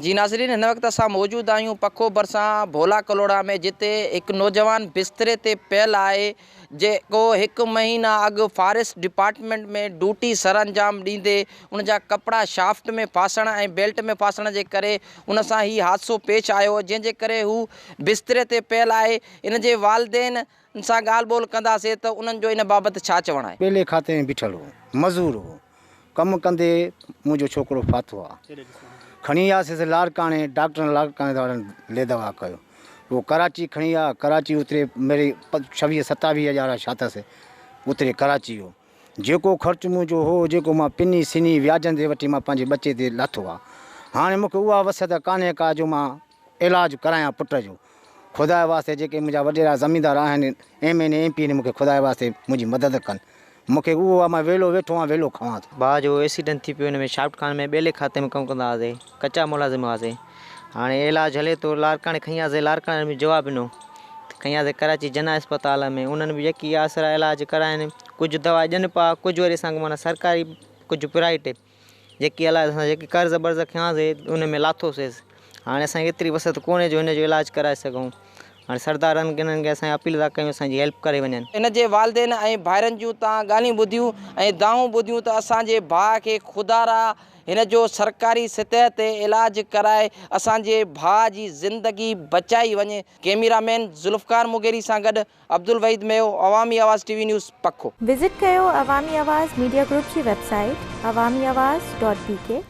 جي ناظرين هن وقت اسان موجود آهيون پکو ڀرسان ڀولا ڪلهوڙا ۾ جتي هڪ نوجوان بستري تي پيل آهي جيڪو هڪ مهينا اڳ فاريسٽ ڊپارٽمينٽ ۾ ڊوٽي سرانجام ڏيندي ان جا ڪپڙا شافٽ ۾ ڦاسڻ ۽ بيلٽ ۾ ڦاسڻ جي ڪري ان سان هي حادثو پيش آيو جنهن جي ڪري هو بستري تي پيل آهي ان جي والدين سان ڳالهه ٻولهه ڪنداسين ته انهن جو ان بابت ڇا چوڻ آهي. ٻيلي کاتي ۾ بيٺل هو مزور هو. ڪم ڪندي منهنجو ڇوڪرو ڦاٿو آ. کڻي آياسيس لاڙڪاڻي، ڊاڪٽرن لاڙڪاڻي وارن لي دوا ڪيو. پوء ڪراچي کڻي آيا، ڪراچي اتري ميري ڇويهه ستاويهه هزار ڇا اٿس اتري ڪراچي جو. جيڪو خرچ منهنجو هو، جيڪو مان پني سني وياجن تي وٺي مان پنهنجي ٻچي تي لاٿو آ. هاڻي مون کي اها وسعت ڪانهي ڪا جو مان علاج ڪرايان پٽ جو. خدا جي واسطي جيڪي منهنجا وڏيرا زميندار آهن M N A M P N مون کي خدا جي واسطي منهنجي مدد ڪن. مون کي اهو آهي مان ويلو ويٺو آهيان ويلو کاوان ٿو. ڀاء جو ايڪسيڊنٽ ٿي پيو ان ۾ شافٽ خان ۾ ٻيلي کاتي ۾ ڪم ڪندا هئاسي ڪچا ملازم هئاسي هاڻي علاج هلي ٿو لاڙڪاڻي کڻي آياسي لاڙڪاڻي ۾ جواب ڏنو ته کڻي آياسي ڪراچي جناح اسپتال ۾ انهن به يڪي آسرا علاج ڪراين ڪجهه دوا ڏين پيا ڪجهه وري اسان کي معنيٰ سرڪاري ڪجهه پرائيٽ جيڪي الاء اسان جيڪي قرض برض کنياسي ان ۾ لاٿوسيس هاڻي اسان کي ايتري وسعت ڪونهي جو هن جو علاج ڪرائي سگهون هاڻي سردارن انهن کي اسان اپيل ٿا ڪيون اسان جي هيلپ ڪري وڃن. هن جي والدين ۽ ڀائرن جون تان ڳالهيون ٻڌيون ۽ دانهون ٻڌيون ته اسان جي ڀاء کي خدارا هن جو سرڪاري سطح تي علاج ڪرائي اسان جي ڀاء جي زندگي بچائي وڃي ڪيميرا مين ذوالفقار مغيري سان گڏ Abdul Waheed Meho, Awami Awaz T V news, Pakho. Visit ڪيو عوامي آواز ميڊيا گروپ جي website Awami Awaz dot B K.